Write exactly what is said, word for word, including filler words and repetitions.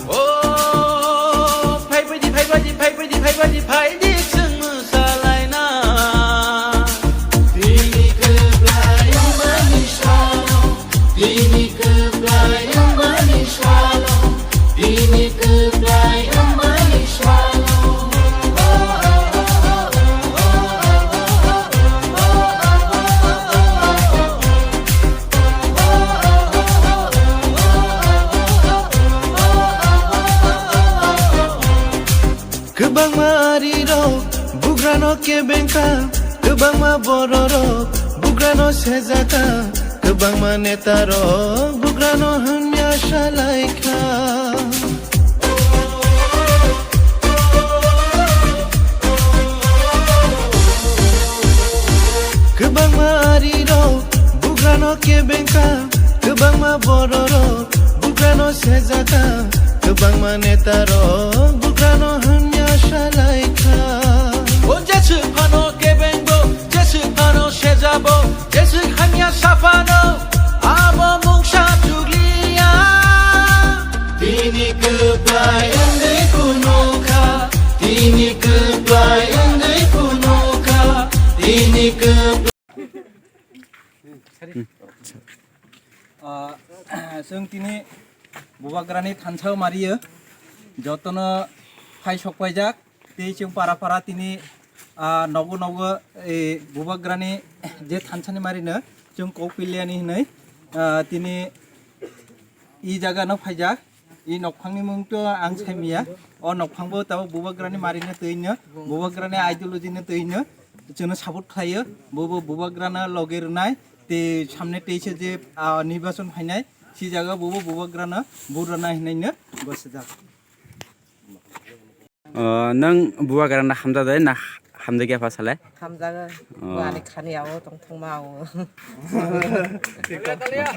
O, phai baidi, phai baidi, phai baidi, phai baidi, phai di, chwng mwsalaina. Bini kwplai wngmani salo, bini kwplai wngmani salo, bini kwplai wngmani salo. Kwbangma arirok bugrano kebengkha, kwbangma bororok bugrano sejaka, kwbangma netarok bugrano hamya salaikha. Kwbangma arirok bugrano kebengkha, kwbangma bororok bugrano sejaka, kwbangma netarok bugrano hamya salaikha. O jeswk phano kebengbo, jeswk phano sejabo, jeswk hamya saphano, abo mungsa chukliya. Tini kwplai wngwi phunukha, tini kwplai wngwi phunukha, tini kwplai. Ah, chwng tini bubagrani thansa-o mario, jotono phai sok paijak. Tei chwng para para tini, ah, nogo nogo, eh, bubagrani je thansani marino chwng kok piliani hinwi, ah, tini i jaga no phaijak. I nokphangni mung to ang saimiya. O nokphang bo tabuk bubagrani marino twi no, bubagrani ideology no twi no chwngno support khlaio. Bo bo bubagrano loge rwnai tei samne teisa je, ah, nirbachon phainai si jaga bo bo bubagrano vote rwnai hinwi no bwsajak. O, nwng bubagrano hamjakdi na hamjakya pha sale? Hamjago. O. Ani khani ao tongthokma ao.